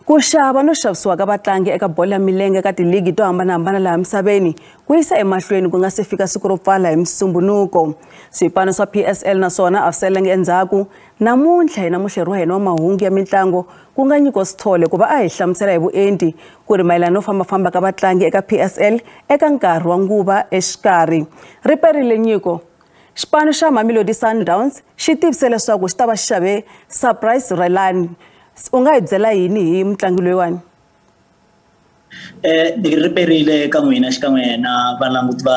Ku xava no xavisiwa ka vatlangi eka bolo ya milenge ka tiligi to hambanahambana laha misaveni ku yisa emahlweni ku nga se fika siku ro pfala hi Musumbhunuko. Swipano swa PSL naswona a swi salangi endzhaku. Namuntlha hi na muhleri wa hina wa mahungu ya mitlangu ku nga Nyiko Sithole ku va a hi hlamusela hi vuenti ku ri mayelana no fambafamba ka vatlangi eka PSL eka nkarhi wa nguva exikarhi. Ri perile Nyiko. Xipano xa Mamelodi Sundowns xi tivise leswaku xi ta va xi xave Surprise Ralani. U nga hi byela yini hi mutlangi loyiwani? Ri perile ka n'wina xikan'we na valanguti va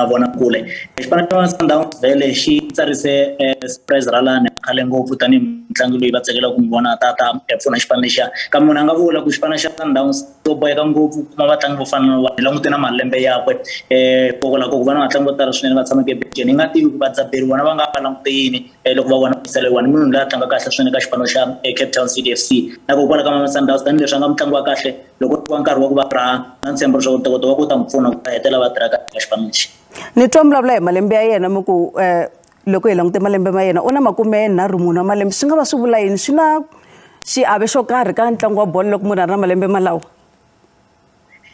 vona kule. Xipano xa Sundowns vhele xi tsarise Surprise Ralani khale ngopfu tanihi mutlangi loyi va tsakelaka ku n'wi vona tata pfuna xipano lexiya. Kambe munhu a nga vula ku xipano xa Sundowns to boheka ngopfu ku kuma vatlangi vo fana na hi langute na malembe yakwe. Hikokwalaho ku va na vatlangi vo tala swinene va tshamaka ebenceni hi nga tivi ku vadzaberi vona va nga va langute yini loko va vona leyiwani. Munhu loyi a tlanga kahle swinene ka xipano xa Cape Town City FC. Na kokwalaho ka Mamelodi Sundowns tanihileswi a nga mutlangi wa kahle loko ku va nkarhi wa ku va raha na ntshembo leswaku ntokoto wa ku ta n'wi pfuna ku hetelela va tirha kahle ka xipano lexi. Ni twa vulavula hi malembe ya yena mi ku loko hi langute malembe ma yena u na 34 wa malembe, swi nga va swi vula yini? Swi na xiave xo karhi ka ntlangu wa bolo loko munhu a ri na malembe malawa?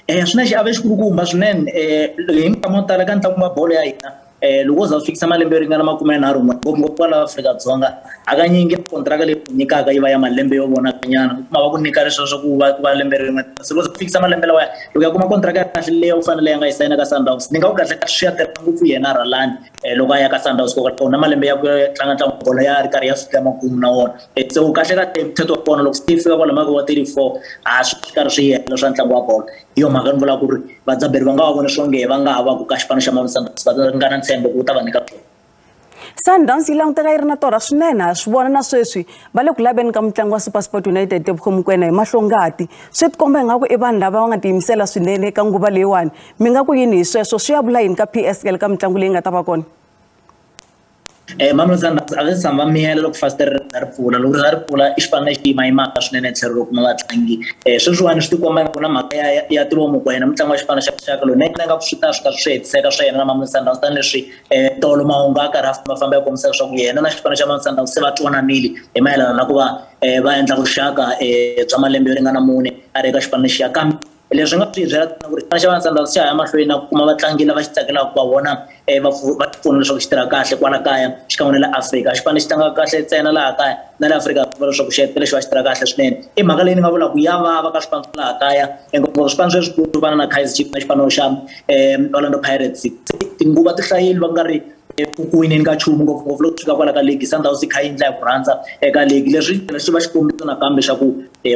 Swi na xiave xikulukumba swinene. Hi minkama yo tala ka ntlangu wa bolo ya hina loko wo za u fikisa malembe yo ringana 31 ngopfungopfu kwala Afrika-Dzonga hakanyingi kontraka leyi nyikaka yi va ya malembe yo vonakanyana u kuma va ku nyika leswiya swa ku va ku va lembe rin'we. Se loko u fikisa malembe lawaya loko ya kuma kontraka ya kahle leyi u fanele ya nga yi sayina ka Sundowns ni nga ku kahle kahle swi ya tirha ngopfu yena Ralani loko a ya ka Sundowns hikokwalaho na malembe ya ku tlanga ntlangu wa bolo ya ri karhi ya fika makumu na wona. So kahle kahle mthetho wa kona loko se fika kwala mhaka wa 34 a swi karhi swi hela swa ntlangu wa bolo. Hi yo mhaka ni vula ku ri vadzaberi va nga va vona swonge va nga ha va ku ka xipano xa Mamelodi Sundowns va nga na ntshembo ku ta va nyika pfuna. Sundowns yi languteka yi ri na torha swinene, ha swi vona na sweswi va le ku laveni ka mutlangi wa SuperSport United Tebogo Mokoena hi mahlongati. Swi tikomba ingaku i vanhu lava va nga tiyimisela swinene eka nguva leyiwani. Mi nga ku yini hi sweswo? Swi ya vula yini ka PSL ka mitlangu leyi nga ta va kona? Mamelodi Sundowns a va se tshama va miyela loko fasitere ri pfula. Loko ri pfula i xipano lexi yimayimaka swinene tlhelo ro kuma vatlangi. Sweswiwani swi tikomba ingaku na mhaka ya Tebogo Mokoena mutlangi wa xipano xa rixaka loyi na yena ingaku swi ta swi karhi swi hetiseka swa yena na Mamelodi Sundowns tanihileswi tolo mahungu a karhi a fambafamba ya kombisa leswaku yena na xipano xa Mamelodi Sundowns se va twananile hi mayelana na ku va va endla vuxaka bya malembe yo ringana 4 a ri eka xipano lexiya. Kambe leswi nga swi byela ku ri xipano xa Mamelodi Sundowns xa ha ya mahlweni na ku kuma vatlangi lava xi tsakelaka ku va vona va pfuna leswaku xi tirha kahle kwala kaya xikan'we na le Afrika. Xipano lexi tlangaka kahle ntsena laha kaya na le Afrika va leswaku xi hetelela xi va xi tirha kahle swinene. I mhaka leyi ni nga vulaka ya vava ka swipano swa laha kaya ngopfungopfu swipano sweswikulu swo fana na Kaizer Chiefs na xipano xa Orlando Pirates. Tinguva ti hlayile va nga ri ku wineni ka nchumu ngopfungopfu loko swi fika kwala ka league. Sundowns yi kha yi endla hi ku rhandza eka league. Leswi swi va xikombiso nakambe xa ku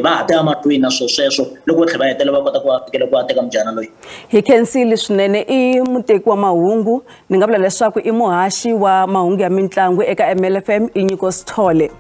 va ha ta ya mahlweni na swilo sweswo loko va tlhela va hetelela va kota ku va fikela ku va teka mujana loyi. Hi khensile swinene. I muteki wa mahungu, ni nga vula leswaku i muhaxi wa mahungu ya mitlangu eka MLFM i Nyiko Sithole.